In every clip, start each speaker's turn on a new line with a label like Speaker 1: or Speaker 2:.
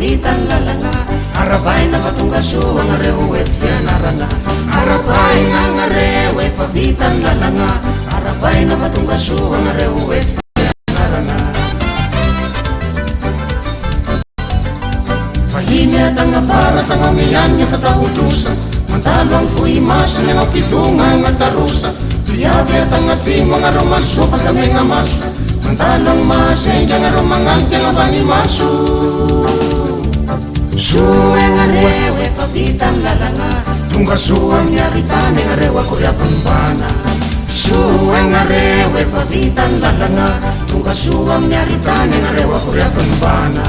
Speaker 1: vita ny lalagna Aravaina fa tonga soa agnareo eto fianarana Aravaina agnareo efa vita ny lalagna Aravaina fa tonga soa agnareo eto fianarana Vahiny atagna afara sagnao miagne sa tahotrosa Mandalo agny Vohimasina agnao kidogna agnatarosa Mpiavy atagna atsimo agnareo mandrosoa fa aza megna maso Mandalo agny Mahajanga agnareo magnanika agnambany maso Soa agnareo efa vita ny lalagna Tonga soa amin'ny aritany agnareo akory aby nombana Soa agnareo efa vita ny lalagna Tonga soa amin'ny aritany agnareo akory aby nombana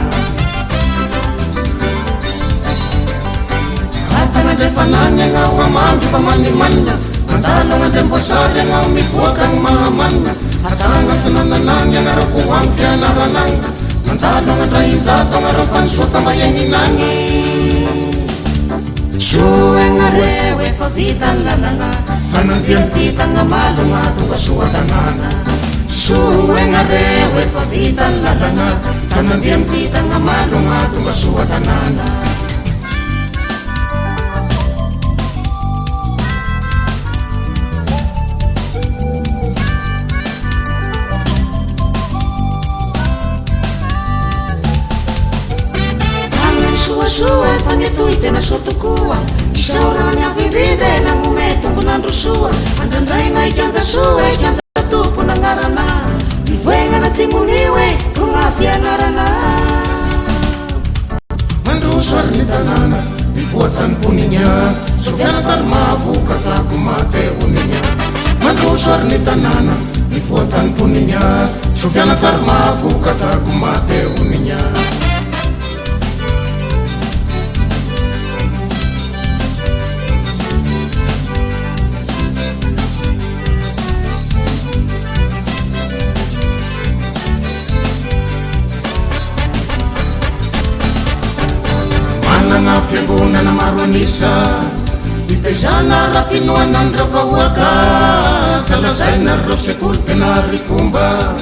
Speaker 1: Atagnandrefana agny agnao hamangy fa manimanina Mandalo agnandriamboasary agnao mivoaka agny Mahamanina Atagna sy nananagny agnareo ko agny fianarana agny Mandalo agnandrainjato agnareo fa ny soa sa mba hiagninagny Soa agnareo efa vita ny lalagna Sanandia vita agnamalogna tonga soa tanàna Soa agnareo efa vita ny lalagna Sanandia vita agnamalogna tonga soa tanàna Magnano soasoa fa ny atoy tena soa tokoa Isaorana ny avo indrindra e nagnome tombon'andro soa Andrandraina ikanja soa e ikanja tompon'agnarana Mivoegnana tsy monio e rogna fianarana
Speaker 2: Mandroso ary ny tanàna, mivoasa ny mponigna, Sofiana sary mahavoka sako mate honigna. Mandroso ary ny tanàna, mivoasa ny mponigna, Sofiana sary mahavoka sako mate honigna. Manana fiangonana maro an'isa Nitaizana ara-pinoana an'ireo vahoaka Aza lazaina reo sekoly tena ary fomba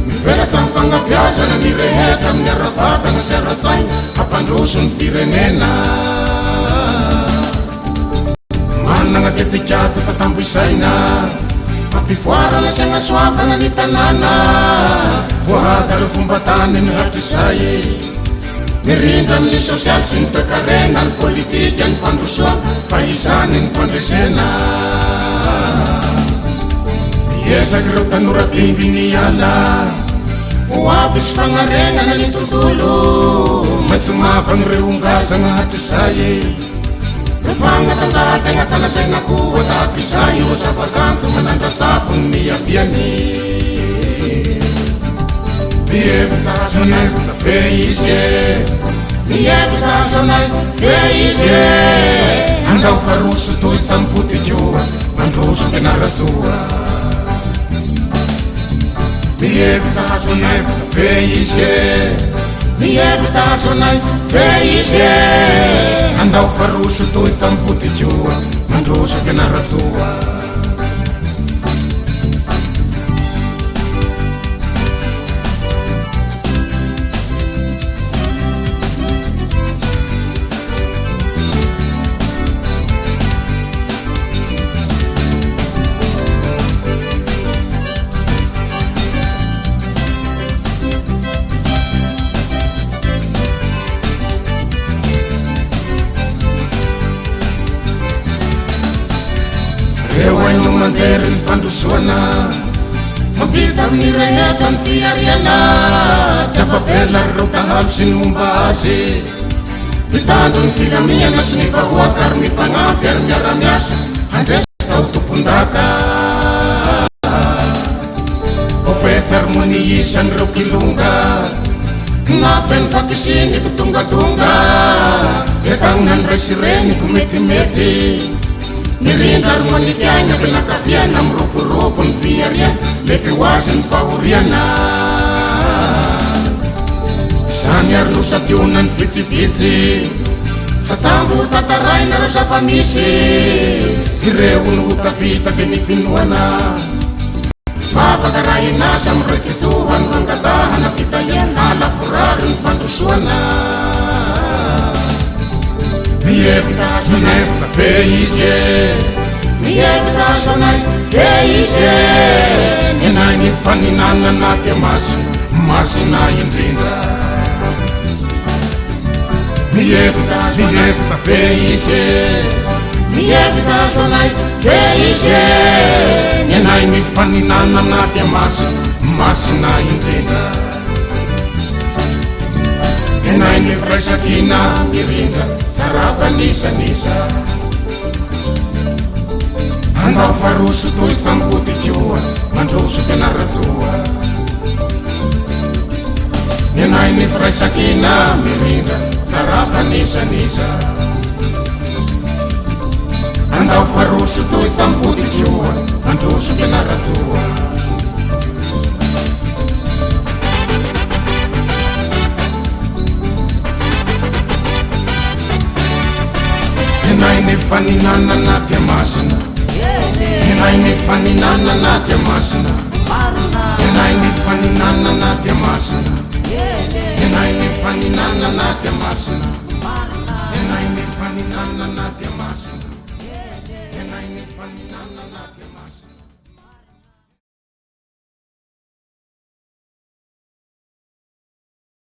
Speaker 2: Mivela samy fagnabiazana ny rehetra amin'ny ara-batagna sy ara-saina Hampandroso ny firenena Manana tetikasa fa tambo isaina Hampivoarana sy hagnasoavana ny tanàna Voahaja ireo fomban-tany ny hatrizay Mirindra amin'ny sosialy sy ny toekarena Ny politika, ny fandrosoana Fa izany ny fandresena Miezaka ireo tanora dimby ny ala Ho avy sy fagnarenana ny tontolo Maitso mavagna ireo ngazagna hatrizay Fagnatanjahan-tegna tsy lazaina koa tahaka izay ireo zava-kanto manandrasafo ny niaviany. Mihevitra azo anay ve izy e? Mihevitra azo anay ve izy e? Andao fa roso toy samy potikoa, mandroso Fianarantsoa. Mihevitra azo anay ve izy e? Mihevitra azo anay ve izy e? Andao fa roso toy samy potikoa, mandroso Fianarantsoa. Reo haino aman-jery ny fandrosoana Mampita amin'ny rehetra ny fihariana Tsy afa-bela reo dahalo sy ny momba azy Mitandro ny filaminana sy ny vahoaka ary mifagnampy ary miara-miasa handresy ka ho tompondaka. Professor harmonie isan'ireo kilonga na feno fakisiniko tongatonga Entagnina ny ray sy reniko metimety Mirindra harmonie fiainam-pianakaviana Miroborobo ny fihariana Lefy ho azy ny fahoriana Izany ary no santionany vitsivitsy Satambo tantaraina ireo zava-misy Ireo no ho tafita dia ny finoana Vavaka arahina samy ray Tsitoha no angatahana fitahiana Lavorary ny fandrosoana. Mihevitra mihevitra be izy e Mihevitra azo anay be izy e Ny anay ny faninanana dia masina masina indrindra Mihevitra mihevitra be izy e Mihevitra azo anay be izy e Ny anay ny faninanana dia masina masina indrindra Ny anay ny firaisankina mirindra Sarava n'iza n'iza Andao fa roso toy sampody koa Mandroso Fianarantsoa Ny anay ny firaisankina mirindra Sarava n'iza n'iza Andao fa roso toy sampody koa Mandroso Fianarantsoa Ny anay ny faninanana dia masina Ny anay ny faninanana dia masina Ny anay ny faninanana dia masina Ny anay ny faninanana dia masina Ny anay ny faninanana dia masina Ny anay ny faninanana dia masina.